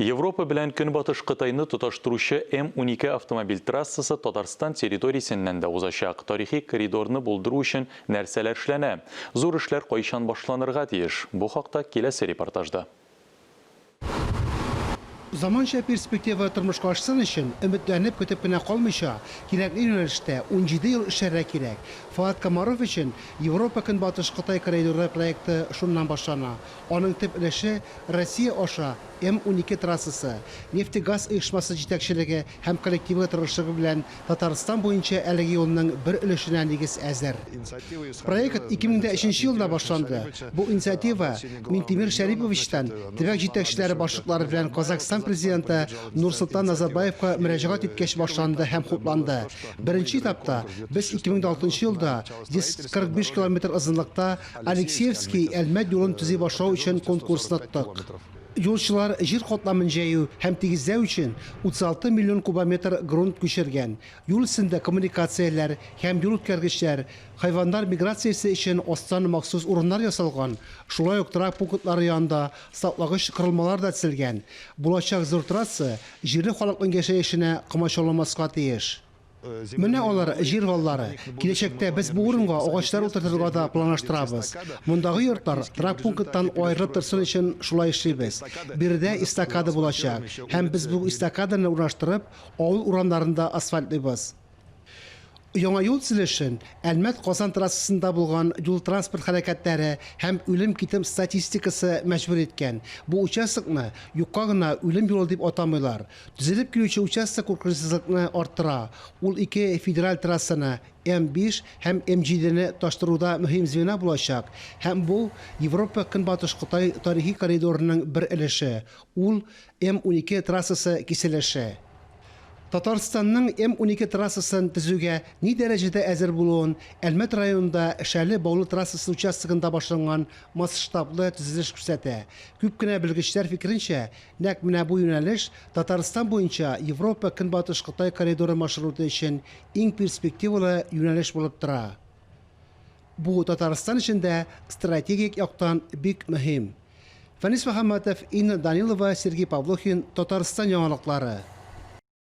Европа белән Көнбатыш Кытайны тоташтыручы М-12 автомобиль трассасы Татарстан территориясеннән дә узачак. Тарихи коридорны булдыру өчен нәрсәләр эшләнә? Зур эшләр кайчан башланырга тиеш? Бу хакта киләсе репортажда. Заманча перспектива тормышка ашсын өчен, өметләнеп көтеп кенә калмыйча, кирәкле юнәлештә 17 ел эшләргә кирәк. Фоат Комаров өчен Европа-Көнбатыш Кытай коридоры проекты шуннан башлана. Аның төп өлеше, Россия аша М-12 трассасы. Нефтегаз оешмасы җитәкчелеге һәм коллективы тырышлыгы белән Татарстан буенча әлеге юлның бер өлешенә нигез әзер. Проект 2003 елда башланды. Бу инициатива Минтимер Шәриповичтан төбәк җитәкчеләре башлыклары белән Казахстан Президенты Нурсолтан Назарбаевка мөрәҗәгать иткәч башланды һәм хупланды. Беренче этапта без 2006 елда 145 километр озынлыкта Алексеевский, Әлмәт юлын төзи башлау өчен конкурсны оттык. Юлчылар җир катламын җәю һәм тигезләү өчен 36 миллион кубометр грунт күчергән. Юл өстендә коммуникацияләр һәм юл үткәргечләр, хайваннар миграциясе өчен астан махсус урыннар ясалган, шулай ук торак пунктлары янында саклагыч корылмалар да төзелгән. Булачак зур трасса җирле халыкның яшәешенә комачауламаска тиеш. Менә алар, җир валлары. Киләчәктә без бу урынга агачлар утыртырга да планлаштырабыз. Мондагы йортлар торак пункттан аерылып торсын өчен шулай эшлибез. Биредә эстакада булачак һәм без бу эстакаданы урнаштырып, авыл урамнарын да асфальтлыйбыз. Яңа юл төзелешен Әлмәт-Казан трассасында булган юл-транспорт һәлакәтләре һәм үлем-китем статистикасы мәҗбүр иткән. Бу участокны юкка гына үлем юлы дип атамыйлар. Төзелеп килүче участок куркынычсызлыкны арттыра, ул ике федераль трассаны, М-5 һәм М-7 не тоташтыруда мөһим звена булачак һәм бу, Европа-Көнбатыш Кытай тарихи коридорының бер өлеше, ул, М-12 трассасы киселеше. Татарстанның М-12 трассасын төзүгә ни дәрәҗәдә әзер булуын Әлмәт районында Шәле-Баулы трассасы участогында башланган масштаблы төзелеш күрсәтә. Күп кенә белгечләр фикеренчә, Нәкъ менә бу юнәлеш Татарстан буенча Европа-Көнбатыш Кытай коридоры маршруты өчен иң перспективалы юнәлеш булып тора. Бу Татарстан өчен дә стратегик яктан бик мөһим. Фәнис Мөхәммәтов, Инна Данилова, Сергей Павлухин, Татарстан яңалыклары.